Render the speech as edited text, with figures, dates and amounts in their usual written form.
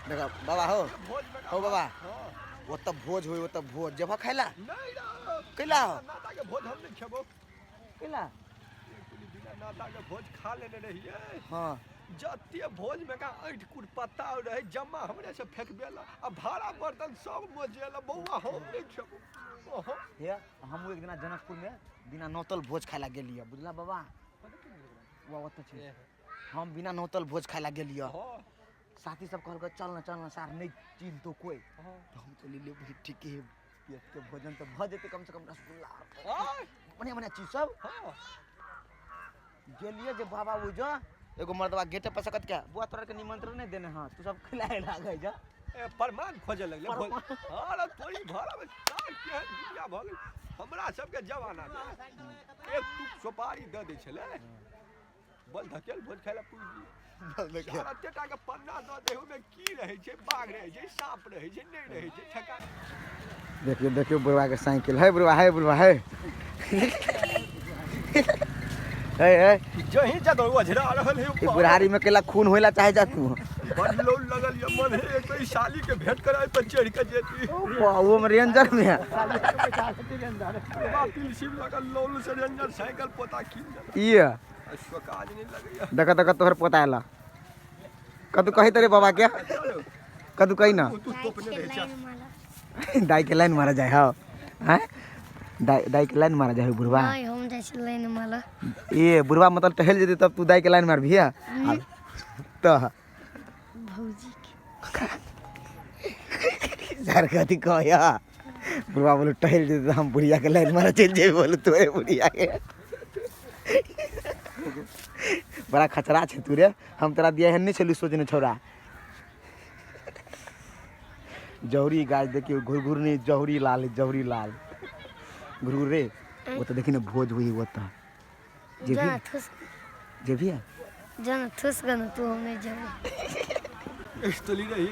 देखा बाबा हो भोज में हो बाबा हाँ ओतऽ भोज होय ओतऽ भोज जेबह खाय ला नहीं रे कैला नाता के भोज हम नहीं खेबो कैला बिना नाता के भोज खा लेने रहिए हाँ जते भोज में का ऐठ कुट पत्ता रहे जमा हमरे से फेंकबेला आ भाड़ा बर्तन सब मजेला बौआ हम नहीं खेबो ओहो हे हमहूँ एक दिना जनकपुर में बिना नौतल भोज खाय ला गेलियै बुझला बाबा वाह ओतऽ छै हम बिना नौतल भोज खाय ला गेलियै हाँ साथी सब कहलकै चल ना चल ना सार नहि चिन्हतो कोइ हाँ तऽ हम कहलियै ले भाई ठीके है पेट के भोजन तऽ भऽ जेतै कम से कम रसगुल्ला आय बढ़िया बढ़िया चीज सब हाँ गेलियै जे बाबा ओ जो एगो मर्दबा गेटे पर सकत के बुआ तोरा के निमंत्रण नहीं देने हाँ तू सब खिलाए लागे जा ए प्रमाण खोजे लगले प्रमाण। अरे तोरी भाड़ा में तार केहन दुनिया भऽ गेल हमरा सबके जमाना में एक टूक सुपारी दऽ दै छलै बल धकेल भोज खाय लए पुछि दियै सारा टेटा के पन्ना दऽ दै ओहिमे की रहै छै बाघ रहै छै साँप रहै छै नहि रहै छै ठेका देखियो देखियो बुढ़वा के साइकिल है बुढ़वा है बुढ़वा है है है जहीं जगह ओझरा रहल है ई बुढ़ारी में केला खून होइला चाहे जा तू बड़ लोल लगल ये मन है एक ई साली के भेंट कराए पर चढ़ के जेती वाह, वो में रेंजर में है बाबा पिलसी लगल लोल से रेंजर साइकिल पोता कीन देलक ई है। अश्व काज नहीं लगैया देख देख तोहर पोता आला कदू कही तेरे बाबा के चलो कदू कही ना तू तोपने रहे छ दाई के लाइन मारा जाए हाँ हैं दाई दाई के लाइन मारा जाए बुढ़वा नहीं हम जाइ छी लाइन मारा ए बुढ़वा मतलब टहल जेतै तब तू दाई के लाइन मार भैया तो भौजी के सर कथी कहया बुढ़वा बोलू टहल जेतै तऽ हम बुढ़िया के लाइन मारा चलि जेबै बोलू तोरे बुढ़िया के बड़ा खचरा छै तू रे हम तोरा दिया एहन नहि छलू सोचने छौड़ा जौहरी गाछ देखियौ घुरघुरनी जौहरी लाल है, जौहरी लाल घुरघुर रे ओ तऽ देखी ने भोज हुई ओतऽ जेबही जाना ठुस जेबही जाना ठुस गन तू हम नहीं जेबै तोली रही।